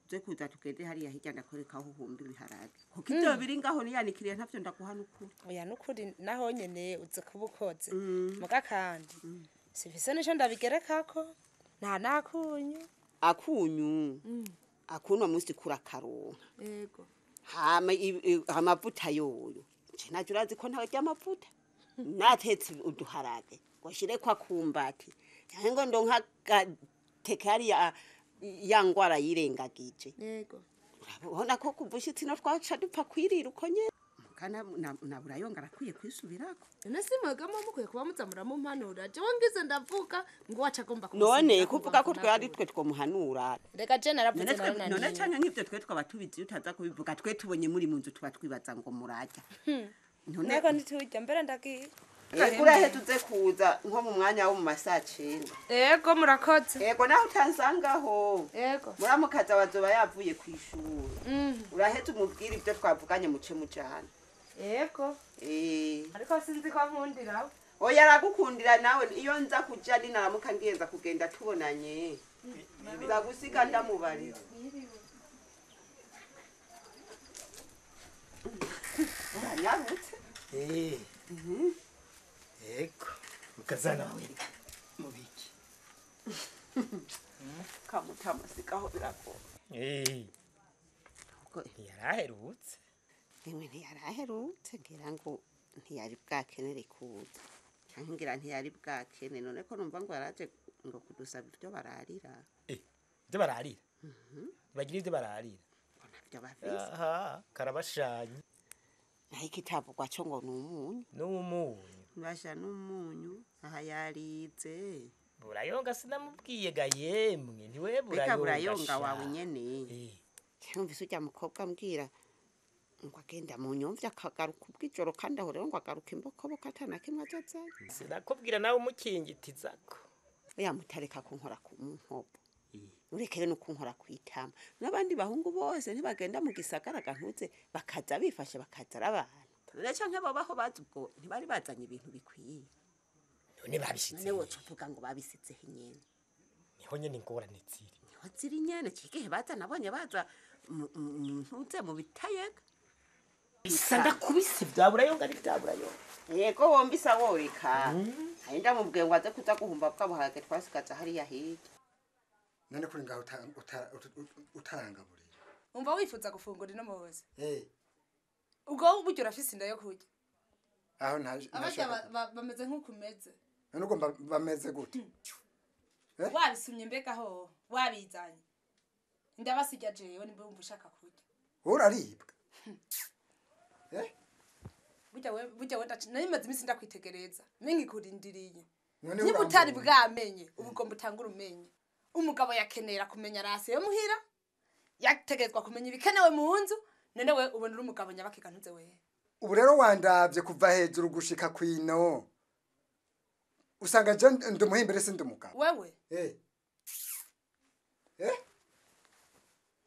Uze kuza tugende hariya hirya ndakwereka aho uhumba ibiharage. Kuko ivyo biri ngaho niyanikiriye ntavyo ndaguha n'ukuri. Oya n'ukuri naho nyene uze kuba ukoze. Muga kandi sifise nico ndabigerekako. Nta nakunyu. Akunyu. Akuno musi kurakaronka. Yego. Hama amavuta yoyo. Nje naje urazi ko ntarya amavuta. Natetse uduharage. Ngo kwa kumbati. Cyangwa ngo ndonka tekari ya ngwara yirengagije. Yego. Urabona ko kuvushitsi no twaca dupfa kwirira uko nye. Kana na burayonga arakwiye kwisubirako. None si mwegamo mukwiye kuba muzamura mu mpanura. Jewe ngize ndavuga ngo waca agomba None kuvuga ko twe ari twe twomuhanura. Reka je naravuze narunaniye. None canke nk'ivyo twe twaba tubizi utaza kubivuga twe tubonye muri mu nzu tuba twibaza ngo murajya. None ko ntitujya mbere ndagiye. Urahe tuze kuza nko mu mwanya wo mu masaha 9. Yego murakoze. Yego naho utansangaho. Yego. Muramukaza wazoba yavuye kwishuri. Urahe tumubwira ibyo twavuganye muce mujana. Yego. Ariko sinzi ko nkundira. Oya aragukundira nawe iyo nza kuja ninaramuka ngenza kugenda tubonanye. Nzagusiga ndamubarira. Uranyarutse. Yego. Mukazana wawe mubiki. Kamutama sikaho birakora. Ntiyaraherutse. Ewe ntiyaraherutse ngira ngo ntiyari bwakenere kuza. Ngira ntiyari bwakene none ko numva ngo yaraje ngo kudusaba ibyo bararira. Ibyo bararira. Bagira ibyo bararira. Ntabyo bafise. Aha, karabashanye. Naho ikitavugwa cyo ngo ni umunyu. Ni umunyu. Basha n'umunyu aha yarize. Burayonga sinamubwiye ga yemwe, ntiwe Reka burayonga. burayonga sha. wawe nyene. Cyumvise ujya mukobwa ambwira ngo agenda mu nyumvya akagaruka ubw'ijoro kandi aho rero ngo agaruka imbokoboko atana kimwe azazanye. Sinakubwira nawe umukingitizako. Oya mutareka kunkora ku nkobo. Urekere no kunkora kwitama. N'abandi bahungu bose ntibagenda mu gisagara gantuze bakaza bifashe bakaza ari abantu. None canke babaho bazi ubwo ntibari bazanye ibintu bikwiye. None babishitse. None woca uvuga ngo babisizeho nyene. Niho nyene ingorane ziri. Niho ziri nyene cigihe baza nabonye baza ntuze mu bitayega. Bisa ndakubise bya burayonga ari bya burayonga. Yego wombisa woreka. Hari ndamubwiye ngo aze kuza guhumba bwa buharage twasigaza hariya hirya. None kuri ngaho utarangaburiye. Umva wifuza gufungura ino muhoza. Eh. Ubwo buryo urafise inda yo kurya. Aho ntaje. Abarya bameze nk'ukumeze. None ugomba bameze gute? Wabisumye mbega ho wabizanye. Ndabasijya jewe nimba wumva ushaka kurya. Uraribwa. Eh? Burya we nari maze iminsi ndakwitegereza. Mengi kurindiriye. None Niba utari bwamenye ubugomba utangura umenye. Umugabo yakenera kumenya rasi yo muhira. Yategezwa kumenya ibikenewe mu nzu. None we ubona uri umugabo nyabakeka ntuze we. Ubu rero wandavye kuva hejuru gushika kwino. Usanga je ndi umuhimbire sindi umugabo. Wewe? Eh. Eh?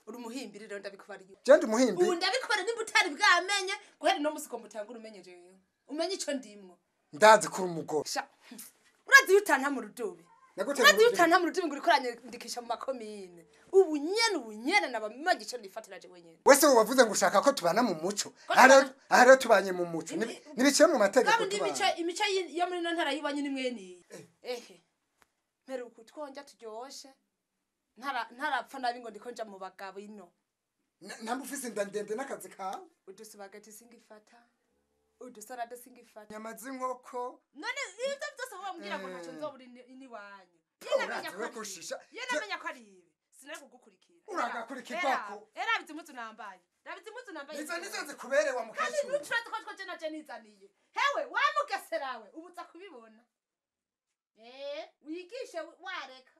Uri umuhimbire rero ndabikubariye. Je ndi umuhimbire. Ubu ndabikubara nimba utari bwamenye guhera no musi ugomba utangura umenye jewe. Umenye ico ndimwo. Ndazi kuri umugore. Sha. Urazi utanta mu rudubi. Urazi utanta mu rudubi ngo uriko uranyandikisha mu makomine. Ubu nyene nabamenye ico nifatira jewe nyene. Wese wavuze ngo ushaka ko tubana mu muco. Aha rero tubanye mu muco. Nibiciye mu mategeko tubana. Imico yo muri no ntara yibanye ni mwene. Ehe. Mperuka utwonja turyoshe. Ntarapfa nabi ngo ndiko nja mu bagabo ino. Namba ufise inda ndende n'akazi kawe. Udusubagati singifata. Udusarade singifata. Nyama z'inkoko. None ivyo byose wambwira ngo ntaco nzobura ini wanyu. Yenamenya ko ari ibi. Sinari kugukurikira. Uragakurikirwako. Era bizi impuzu nambaye. Rabizi impuzu nambaye. Nizo nizo zikuberewa mukecuru. Kandi n'uturazi ko two je nizaniye. Hewe wamugeserawe ubuza kubibona. Wigishe wareka.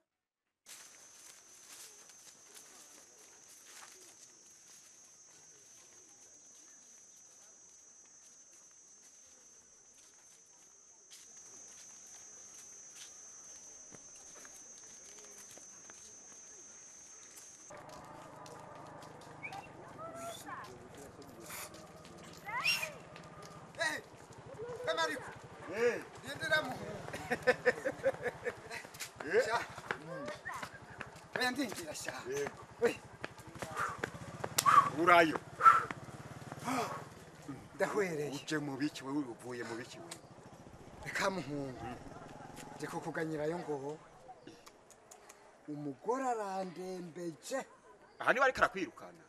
Urayo. Ndahwereye. Uje mu biki wewe uvuye mu biki wewe? Reka muhungu. Je kukuganyirayo ngo umugore arandembeje. Aha ni bariko arakwirukana.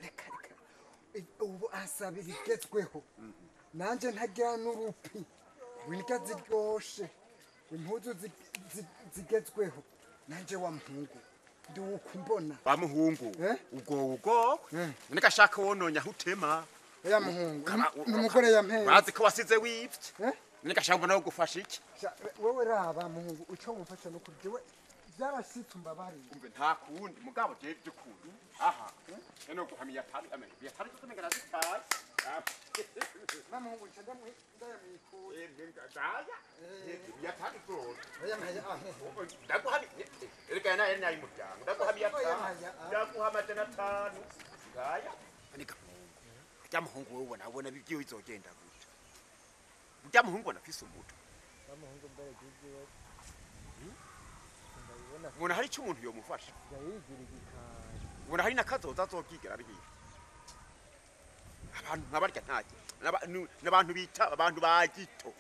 Reka reka. Ubu asaba ibigezweho. Nanje ntagira n'urupi. Winka ziryoshe. Impuzu zigezweho. Nanje wa muhungu. Ndi ukumbona. Wa muhungu. Ubwo. None gashaka wononya hutema. Ya muhungu. Numugore yampeye. Bazi ko wasize wivye. None gashaka mbona gufasha iki? Wewe raba muhungu uco mufasha no kurya. Byarashitse umbabari. Umbe nta kundi mugabo je byukuri. Aha. Eno guhamiya tari amenye. Yatari kutumengana zitaye. Mamuhungu ndamwe ndayamwikura. Ndaya. Yatari ko. Ndaguhami. Erega na yari muryango. Ndaguhamiya tanu. Ndaguha 500. Ngaya. Anika muhungu. Rya muhungu wewe ubona abona bibyo bizogenda gute. Rya muhungu nafise umutwe. Rya muhungu mbere gigiwe. Ubona hari icyo umuntu yomufasha. Ubona hari nakazoza azobyigira bigira. Abantu nkabarya ntacyo. N'abantu bita abantu bagito.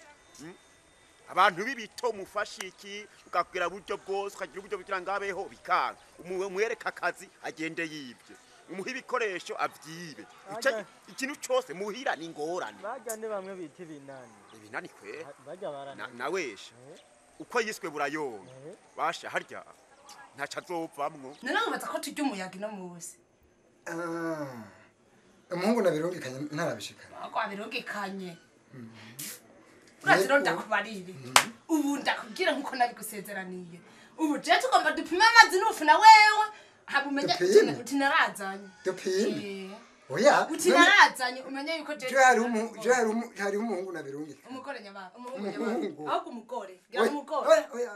Abantu b'ibito mufasha iki ukakubwira buryo bwose ukagira uburyo kugira ngo abeho bikanga. Umwereka akazi agende yibye. Umuha ibikoresho avyibe. Ikintu cyose muhira ni ingorane. Barya ni bamwe bita ibinani. Ibinani kwe? Barya barana. Nawesha. Uko yiswe burayonga. Basha harya. Ntaca azovamwo. None nkubaza ko turya umuyaga ino musi. Umuhungu nabirungikanye ntarabishikana. Ako abirungikanye. Urazi rero ndakubarire. Ubu ndakubwira nkuko nabigusezeraniye. Ubu je tugomba dupime amazi n'ufu na wewe. Habumenye uti narazanye. Dupime. Oya. Uti narazanye umenye yuko je. Je hari umuhungu nabirungikanye. Umugore nyababa, umuhungu nyababa. Ahubwo umugore. Gira umugore. Oya oya.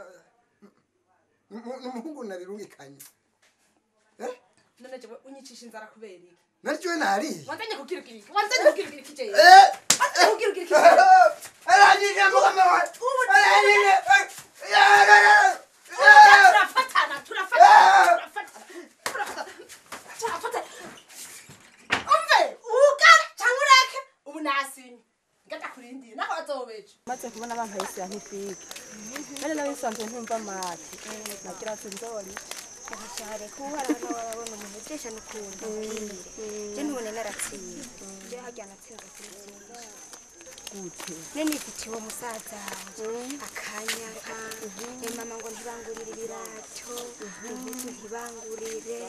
Umuhungu nabirungikanye. None jewe unyicisha inzara kubera iki? Naryo nariye. Wanzanye kukirukira iki? Wanzanye kukirukira iki je? Wanzanye kukirukira iki? Arangije mugama wawe. Arangije. Turafatana, turafatana, turafatana. Turafatana. Umve, ugara cyangwa ureke ubu nasinye. Ngatakurindira naho azobeje. Maze kubona abantu bayisira nk'ifiki. None nawe nsanzwe ntumva amati. Nagira sinzori. Cyane kuba hano wabona umuntu ujesha n'ukuntu ubwire je ntubone naratsinze je harya natsinze kuri byinshi gute ne nifitiye uwo musaza wanje akanyanka mama ngo ntibangurire ibirato impuzu ntibangurire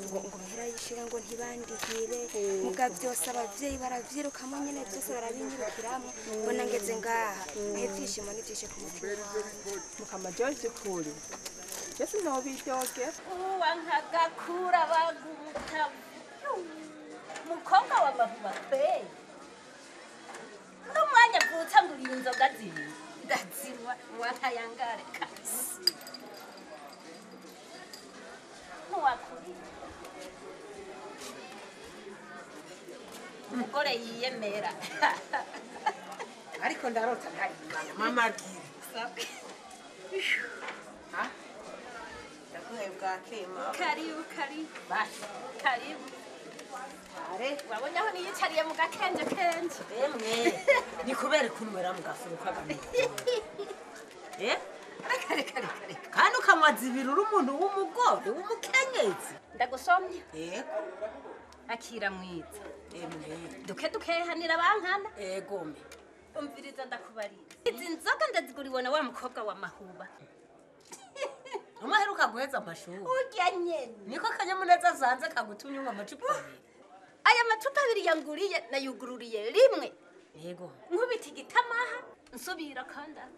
ngo mahera y'ishure ngo ntibandihire muga byose abavyeyi baravyirukamo nyene byose barabinyirukiramo mbona ngeze ngaha aho ivyishimo ni vyinshi ku mutima wanje mukama George kuri Jesi nobiryoge uwankagakura bagumutavu mukobwa wa mavuba pe n'umwanya mvutsa nguriye inzoga zibiri ndazinywa wankayangare kasi ntiwakuriye umugore yiyemera ariko ndarota ntayimana mama gira ha Karibu karibu basi karibu. Wabonye aho niyicariye mu gakenje kenje. Emwe ni kubera kunywera mu gafuru kagame. Kare kare kare. Kandi ukanywa zibiri uri umuntu w'umugore w'umukenyezi. Ndagusomye. Yego. Akira mwiza. Emwe duke dukehanira bankana. Yego me. Umviriza ndakubarira. Izi nzoga ndaziguriwe na wa mukobwa wa Mahuba. Umaheruka guheza amashuri. Urya nyene. Niko kanyamuneza zanze kagutumye ngo amacupa abiri. Aya macupa abiri yanguriye nayugururiye rimwe. Yego. Nkubita igitamaha nsubira kanda.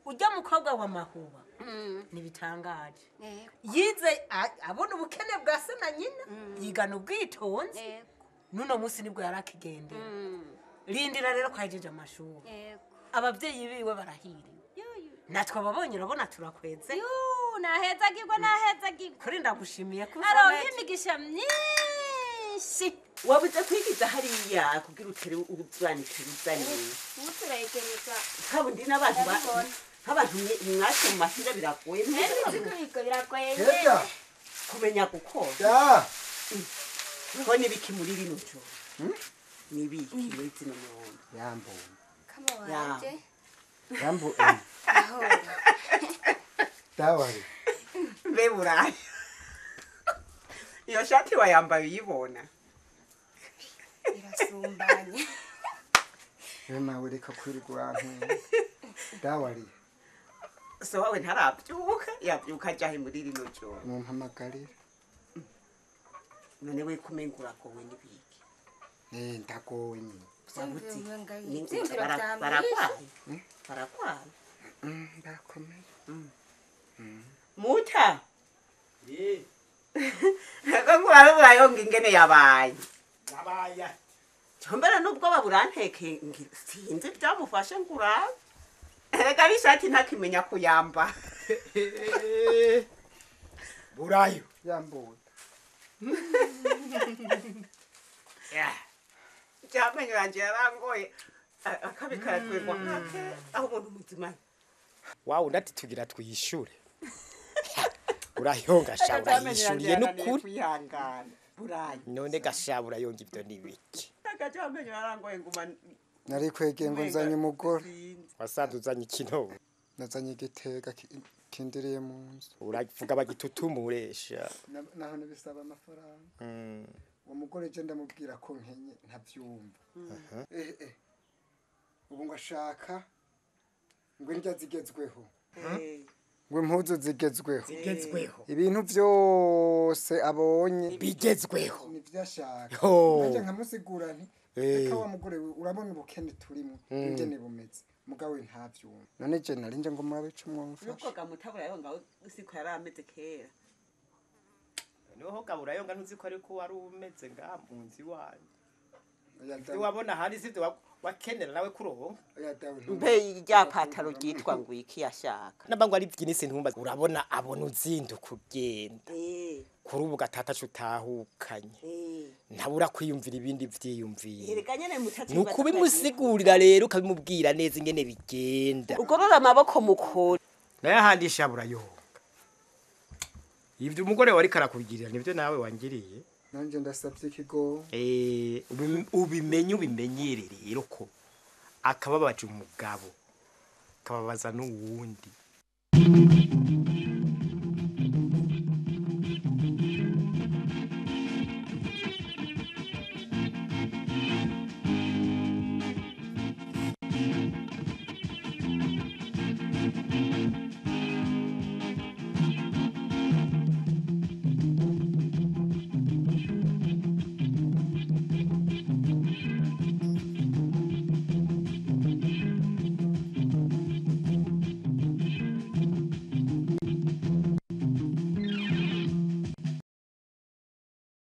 Urya mukobwa wa Mahuba. Nibitangaje. Yize abona ubukene bwa se na nyina yigana ubwitonzi. Yego. Nuno munsi nibwo yarakigendera. Rindira rero kwajeje amashuri. Yego. Abavyeyi biwe barahiriwe. Natwe ababonye urabona turakweze. Nahezagirwa nahezagirwa. Kuri ndagushimiye ko aronka imigisha myinshi. Wabuze kwigiza hariya kugira utere uzanikira uzaniye. Uturayegereza. Kabundi n'abantu abantu mwashe mu mahira biragoye. Biragoye. Kumenya gukora. Ko nibiki muri rino joro? Nibiki muri zino mirongo? Yambo. Kama waje. Yambo. Dawari. Mbe burayi. Iyo shati wayambaye uyibona. Irasumbanye. Rero nawe reka kwirirwa Dawari. So wawe ntarabyuka, yabyuka ajahe muri rino joro. Mumpamagarira. None we kumengura kowe nibiki. Ndagowe nyine. Barakwaye. Barakwaye. Ndakomeye. Muta. Ko ngurayonga ingene yabaye. Yabaye. Chombera nubwo baburanteke sinzi byamufashe ngurabe. Erega n'ishati ntakimenya kuyamba. Burayo. Yambuwe. Cyamenyo yanje yarangoye akabikarakwirwa nkake aho umuntu muzima. Wawu ndati tugira twiyishure. Urayonga sha urayishuriye nukuri. Kwihangana. Burayo. None gasha urayonga ibyo nibiki. Akajamenyo yarangoye nguma nari kwegeye ngo nzanye umugore. Wasanze uzanye ikinogo. Nazanye igitega kindiriye mu nzu. Uravuga bagitutumuresha. Naho nibisaba amafaranga. Uwo mugore je ndamubwira ko nkenye ntavyumva. Ubu ngo ashaka ngo indya zigezweho. Ngo impuzu zigezweho. Zigezweho. Ibintu vyose abonye bigezweho. Nivyo ashaka. Ho. Nanje nkamusigura nti reka wa mugore we, urabona ubukene turimo ingene bumeze, mugabo we ntavyumva. None je narinje ngo murabe ico mwomfasha. Nuko gamutabura yo ngawe siko yari ameze kera. Niho gabura yo ntuzi ko ariko wari umeze ngaha mu nzu iwanyu. Ivyo wabona ahandi sivyo wakenera nawe kuronka. Mbe rya pataro ryitwa ngo iki yashaka? Namba ngo ari vyinisi ntumba, urabona abona uzinduka ugenda kuri ubu gatata utahukanye, ntabura kwiyumvira ibindi vyiyumvira. Erega nyene mutatsi. Ni ukubimusigurira rero, ukabimubwira neza ingene bigenda. Ugorora amaboko mukore. Nayahandisha burayonga. Ivyo umugore wari karakugirira nivyo nawe wangiriye. Nanje ndasavye ikigo. Ubimenye ubimenyere rero ko akababaje umugabo kababaza n'uwundi.